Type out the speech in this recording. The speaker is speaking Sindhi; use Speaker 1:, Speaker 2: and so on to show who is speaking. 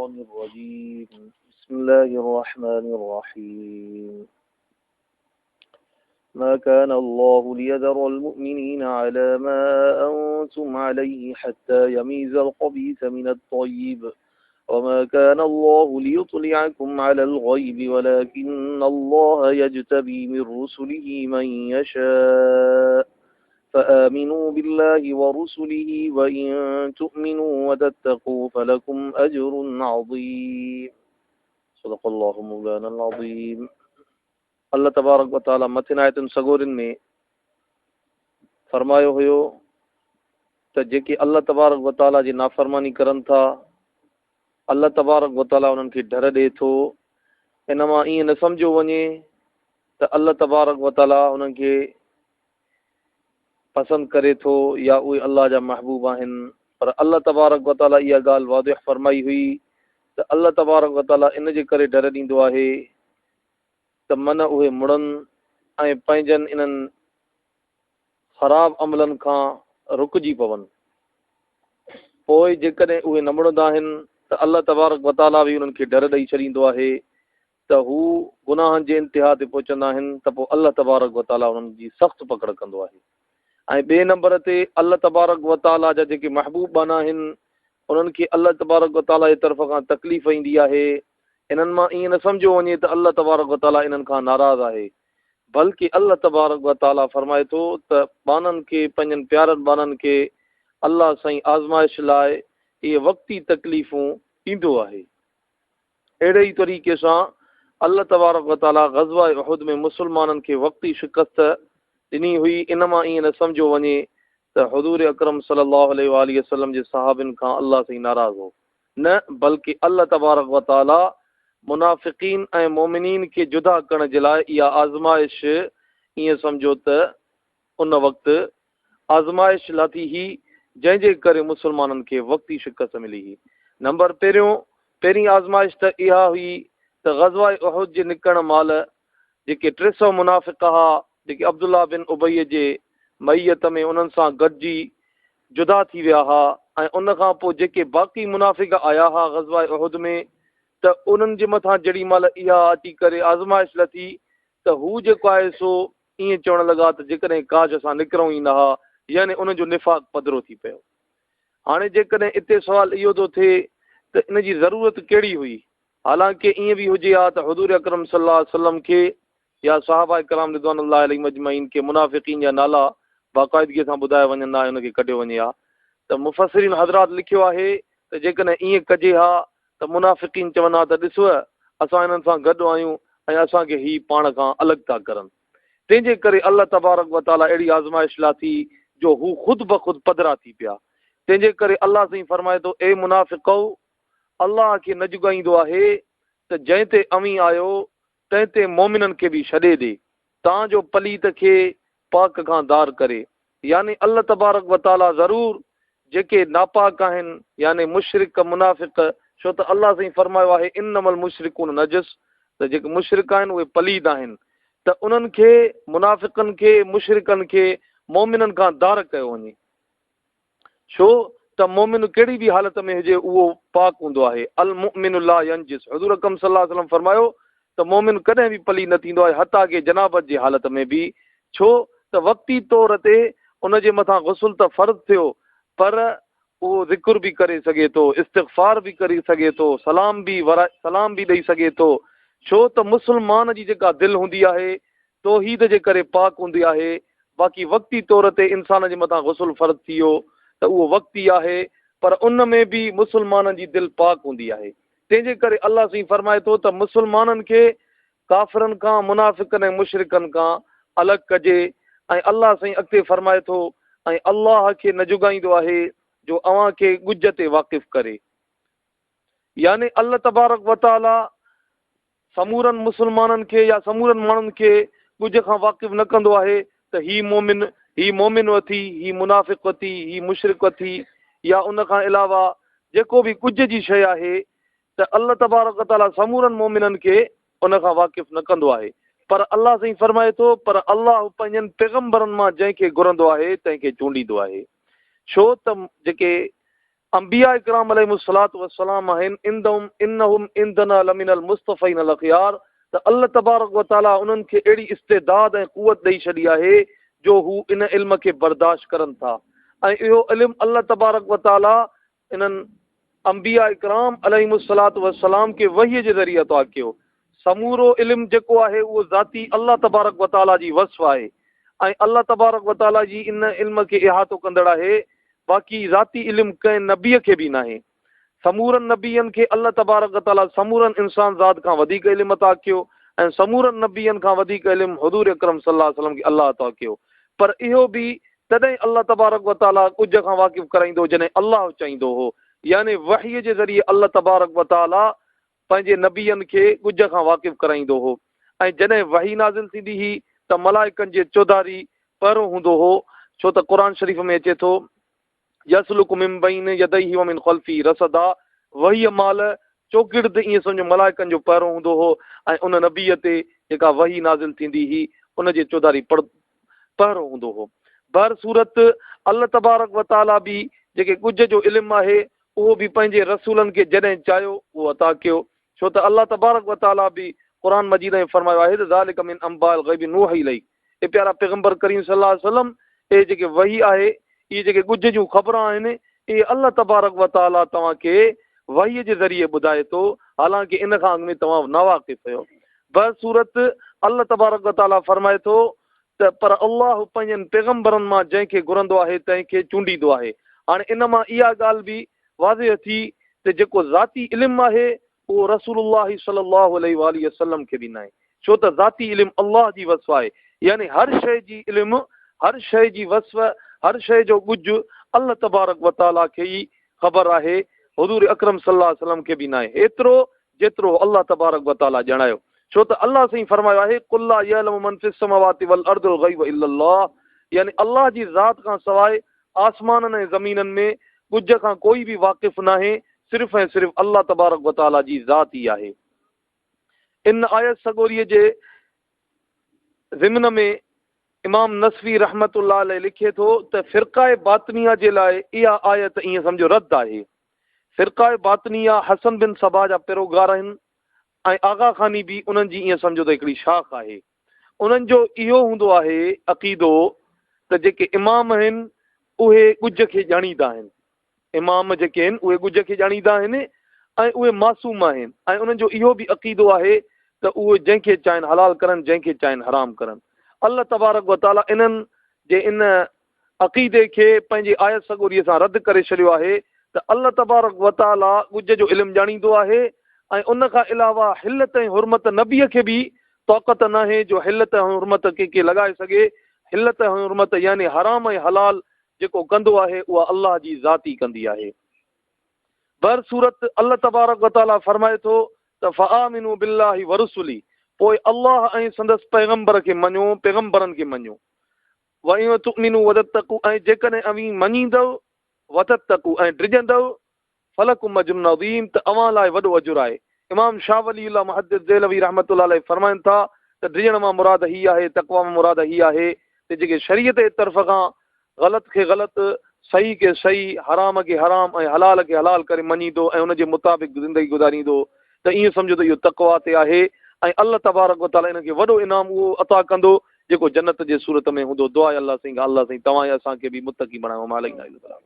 Speaker 1: الشيطان الرجيم. بسم الله الرحمن الرحيم. ما كان الله ليذر المؤمنين على ما أنتم عليه حتى يميز الخبيث من الطيب، وما كان الله ليطلعكم على الغيب ولكن الله يجتبي من رسله من يشاء، فآمنوا بالله ورسله وإن تؤمنوا وتتقوا فلكم أجر عظيم. صدق الله مولانا العظيم. الله تبارڪ و تعاليٰ مٿين آيتن سڳورين ۾ فرمايو هيو ته جيڪي الله تبارڪ و تعاليٰ جي نافرماني ڪرن ٿا، الله تبارڪ و تعاليٰ انهن کي ڍر ڏئي ٿو. ان مان ائين نه سمجهيو وڃي ته الله تبارڪ و تعاليٰ انهن کي پسند ڪري ٿو يا اهي الله جا محبوب آهن، پر الله تبارڪ و تعاليٰ اها ڳالهه واضح فرمائي هئي ته الله تبارڪ و تعاليٰ ان جي ڪري ڍر ڏيندو آهي ته من اهي مڙن ۽ پنهنجن انهن خراب عملن کان رڪجي پون. پوء جيڪڏهن اهي نه مڙندا آهن ته الله تبارڪ و تعاليٰ به انهن کي ڍر ڏئي ڇڏيندو آهي ته هو گناهن جي انتها تي پهچندا آهن ته پوء الله تبارڪ و تعاليٰ انهن جي سخت پڪڙ ڪندو آهي. ۽ ٻئي نمبر تي الله تبارڪ و تعاليٰ جا جيڪي محبوب ٻانها آهن انهن کي الله تبارڪ و تعاليٰ جي طرف کان تڪليف ايندي آهي. انهن مان ائين نه سمجهيو وڃي ته الله تبارڪ و تعاليٰ انهن کان ناراض آهي، بلڪ الله تبارڪ و تعاليٰ فرمائي ٿو ته ٻانهن کي، پنهنجن پيارن ٻانهن کي الله سائين آزمائش لاء اهي وقتي تڪليفون ڏيندو آهي. اهڙي ئي طريقي سان الله تبارڪ و تعاليٰ غزوه احد ۾ مسلمانن کي وقتي شڪست ڏني هئي، ان مان ائين نه سمجهيو وڃي ته حضور اڪرم صلي الله عليه واٰله وسلم جي صحابين کان الله سائين ناراض هو. نه بلڪ الله تبارڪ و تعالي منافقين ۽ مؤمنين کي جدا ڪرڻ جي لاء اها آزمائش ائين سمجهو ته ان وقت آزمائش لاٿي هئي جنهن جي ڪري مسلمانن کي وقتي شڪست ملي هئي. نمبر پهريون، پهرين آزمائش ته اها هئي ته غزوه احد جي نڪرڻ مهل جيڪي 300 منافق ها جيڪي عبدالله بن ابي جي معيت ۾ انهن سان گڏجي جدا ٿي ويا ها ۽ ان کان پوء جيڪي باقي منافق آيا ها غزوه احد ۾ ته انهن جي مٿان جهڙي مهل اها اچي ڪري آزمائش لٿي ته هو جيڪو آهي سو ائين چوڻ لڳا ته جيڪڏهن ڪاش اسان نڪرون ئي نه ها، يعني انهن جو نفاق پڌرو ٿي پيو. هاڻي جيڪڏهن اتي سوال اهو ٿو ٿئي ته ان جي ضرورت ڪهڙي هئي؟ حالانڪه ائين به هجي ها ته حضور اڪرم صلي الله عليه وسلم کي يا صحابه ڪرام رضوان الله عليهم اجمعين کي منافقين جا نالا باقاعدگيء سان ٻڌايا وڃن ها ۽ ان کي ڪڍيو وڃي ها ته مفسرين حضرات لکيو آهي ته جيڪڏهن ائين ڪجي ها ته منافقين چون ها ته ڏسو اسان انهن سان گڏ آهيون ۽ اسان کي هي پاڻ کان الڳ ٿا ڪرن. تنهن جي ڪري الله تبارڪ و تعاليٰ اهڙي آزمائش لاٿي جو هو خود بخود پڌرا ٿي پيا. تنهن جي ڪري الله سائين فرمائي ٿو، اي منافقؤ! الله کي نه جڳائيندو آهي ته جنهن تي اوهين آهيو تنهن تي مؤمنن کي به ڇڏي ڏي، تان جو پليت کي پاڪ کان ڌار ڪري. يعني الله تبارڪ و تعاليٰ ضرور جيڪي ناپاڪ آهن، يعني مشرڪ، منافق، ڇو ته الله سائين فرمايو آهي انما المشرڪون نجس ته جيڪي مشرڪ آهن اهي پليد آهن ته انهن کي، منافقن کي، مشرڪن کي، مؤمنن کان ڌار ڪيو وڃي. ڇو ته مؤمن ڪهڙي به حالت ۾ هجي اهو پاڪ هوندو آهي، المؤمن لا ينجس، حضور اڪرم صلي الله عليه وسلم فرمايو ته مؤمن ڪڏهن به پليد نه ٿيندو آهي حتيٰ ڪه جنابت جي حالت ۾ به، ڇو ته وقتي طور تي ان جي مٿان غسل ته فرض ٿيو پر اهو ذڪر به ڪري سگهي ٿو، استغفار به ڪري سگهي ٿو، سلام به ورائي سلام به ڏئي سگهي ٿو، ڇو ته مسلمان جي جيڪا دل هوندي آهي توحيد جي ڪري پاڪ هوندي آهي، باقي وقتي طور تي انسان جي مٿان غسل فرض ٿي ويو ته اهو وقتي آهي پر ان ۾ به مسلمانن جي دل پاڪ هوندي آهي، تنهن جي ڪري الله سائين فرمائي ٿو ته مسلمانن کي ڪافرن کان، منافقن ۽ مشرڪن کان الڳ ڪجي ۽ الله سائين اڳتي فرمائي ٿو ۽ الله کي نه جڳائيندو آهي جو اوهان کي ڳجهه تي واقف ڪري. يعني الله تبارڪ وتعاليٰ سمورن مسلمانن کي يا سمورن ماڻهن کي ڳجهه کان واقف نه ڪندو آهي ته هي مؤمن هي مؤمن اٿي، هي منافق اٿي، هي مشرڪ اٿي يا ان کان علاوه جيڪو به ڳجهه جي شيء آهي ته الله تبارڪ وتعاليٰ سمورن مؤمنن کي ان کان واقف نه ڪندو آهي پر الله سائين فرمائي ٿو پر الله پنهنجن پيغمبرن مان جنهن کي گهرندو آهي تنهن کي چونڊيندو آهي ڇو ته جيڪي انبياء ڪرام عليهم الصلوة والسلام آهن، عندهم انهم عندنا لمن المصطفين الاخيار ته الله تبارڪ و تعاليٰ انهن کي اهڙي استعداد ۽ قوت ڏئي ڇڏي آهي جو هو ان علم کي برداشت ڪرن ٿا ۽ اهو علم الله تبارڪ و تعاليٰ انهن انبياء ڪرام عليهم الصلوة والسلام کي وحي جي ذريعي عطا ڪيو. سمورو علم جيڪو آهي اهو ذاتي الله تبارڪ و تعاليٰ جي وصف آهي ۽ الله تبارڪ و تعاليٰ جي ان علم کي احاطو ڪندڙ آهي باقي ذاتي علم ڪنهن نبيء کي به ناهي. سمورن نبين کي الله تبارڪ و تعاليٰ سمورن انسان ذات کان وڌيڪ علم عطا ڪيو ۽ سمورن نبين کان وڌيڪ علم حضور اڪرم صلي الله عليه وسلم کي الله عطا ڪيو پر اهو به تڏهن الله تبارڪ و تعاليٰ ڳجهه کان واقف ڪرائيندو جڏهن الله چاهيندو هو يعني وحي جي ذريعي الله تبارڪ و تعاليٰ پنهنجي نبين کي ڳجهه کان واقف ڪرائيندو هو ۽ جڏهن وحي نازل ٿيندي هئي ته ملائڪن جي چوڌاري پهرو هوندو هو ڇو ته قرآن شريف ۾ اچي ٿو يسلڪ من بين يديه ومن خلفه رصدا وحي مال چوگرد ائين سمجهو ملائڪن جو پهرو هوندو هو ۽ ان نبيء تي جيڪا وحي نازل ٿيندي هئي ان جي چوڌاري پهرو هوندو هو. بهر صورت الله تبارڪ و تعاليٰ به جيڪي ڳجهه جو علم آهي اهو به پنهنجي رسولن کي جڏهن چاهيو اهو عطا ڪيو ڇو ته الله تبارڪ و تعاليٰ به قرآن مجيد ۾ فرمايو آهي ته ذلڪ من انباء الغيب نوحي اليڪ اي پيارا پيغمبر ڪريم صلي الله عليه وسلم اهي جيڪي وحي آهي اهي جيڪي ڳجهه جون خبران آهن اهي الله تبارڪ و تعاليٰ توهان کي وحي جي ذريعي ٻڌائي ٿو حالانڪه ان کان اڳ ۾ توهان ناواقف هيو بهرصورت الله تبارڪ و تعاليٰ فرمائي ٿو ته پر الله پنهنجن پيغمبرن مان جنهن کي گهرندو آهي تنهن کي چونڊيندو آهي. هاڻي ان مان اها ڳالهه به واضح ٿي ته جيڪو ذاتي علم آهي اهو رسول الله صلي الله عليه واٰله وسلم کي به ناهي ڇو ته ذاتي علم الله جي وصف آهي يعني هر شيء جي علم هر شيء جي وصف هر شيء جو ڳجهه الله تبارڪ و تعاليٰ کي ئي خبر آهي حضور اڪرم صلي الله عليه وسلم کي به ناهي ايترو جيترو الله تبارڪ و تعاليٰ ڄاڻايو، ڇو ته الله سائين فرمايو آهي، قل لا يعلم من في السماوات والارض الغيب الا الله يعني الله جي ذات کان سواء آسمانن ۽ زمينن ۾ ڳجهه کان ڪوئي به واقف ناهي، صرف ۽ صرف الله تبارڪ و تعاليٰ جي ذات ئي آهي. ان آيت سڳوريء جي ضمن ۾ امام نسفي رحمة الله عليه لکي ٿو ته فرقه باطنيه جي لاء اها آيت ائين سمجهو رد آهي. فرقه باطنيه حسن بن صباح جا پيروڪار آهن ۽ آغا خاني به انهن جي ائين سمجهو ته هڪڙي شاخ آهي. انهن جو اهو هوندو آهي عقيدو ته جيڪي امام آهن اهي ڳجهه کي ڄاڻيندا آهن. امام جيڪي آهن اهي ڳجهه کي ڄاڻيندا آهن ۽ اهي معصوم آهن ۽ انهن جو اهو به عقيدو آهي ته اهي جنهن کي چاهين حلال ڪرن جنهن کي چاهين حرام ڪرن. الله تبارڪ وتعاليٰ انهن جي ان عقيدي کي پنهنجي آيت سڳوريء سان رد ڪري ڇڏيو آهي ته الله تبارڪ و تعاليٰ ڳجهه جو علم ڄاڻيندو آهي ۽ ان کان علاوه حلت ۽ حرمت نبيء کي به طاقت ناهي جو حلت ۽ حرمت ڪنهن کي لڳائي سگهي، حلت ۽ حرمت يعني حرام ۽ حلال جيڪو ڪندو آهي اها الله جي ذات ئي ڪندي آهي. بهر صورت الله تبارڪ و تعاليٰ فرمائي ٿو ته فآمنوا بالله ورسله پوء الله ۽ سندس پيغمبر کي مڃو، پيغمبرن کي مڃو. وان تؤمنوا وتتقوا ۽ جيڪڏهن اوهين مڃيندؤ، وتتقوا ۽ ڊڄندؤ، فلڪم اجر عظيم ته اوهان لاء وڏو اجر آهي. امام شاهه ولي الله محدث دهلوي رحمة الله عليه فرمائن ٿا ته ڊڄڻ مان مراد هي آهي، تقويٰ مان مراد هي آهي ته جيڪي شريعت جي طرف کان غلط کي غلط، صحيح کي صحيح، حرام کي حرام ۽ حلال کي حلال ڪري مڃيندو ۽ ان جي مطابق زندگي گذاريندو ته ائين سمجهو ته اهو تقويٰ تي آهي ۽ الله تبارڪ وتعاليٰ ان کي وڏو انعام اهو عطا ڪندو جيڪو جنت جي صورت ۾ هوندو دعا آهي الله سائين کان الله سائين توهان ۽ اسان کي به متقي بڻائي وما علينا الا البلاغ.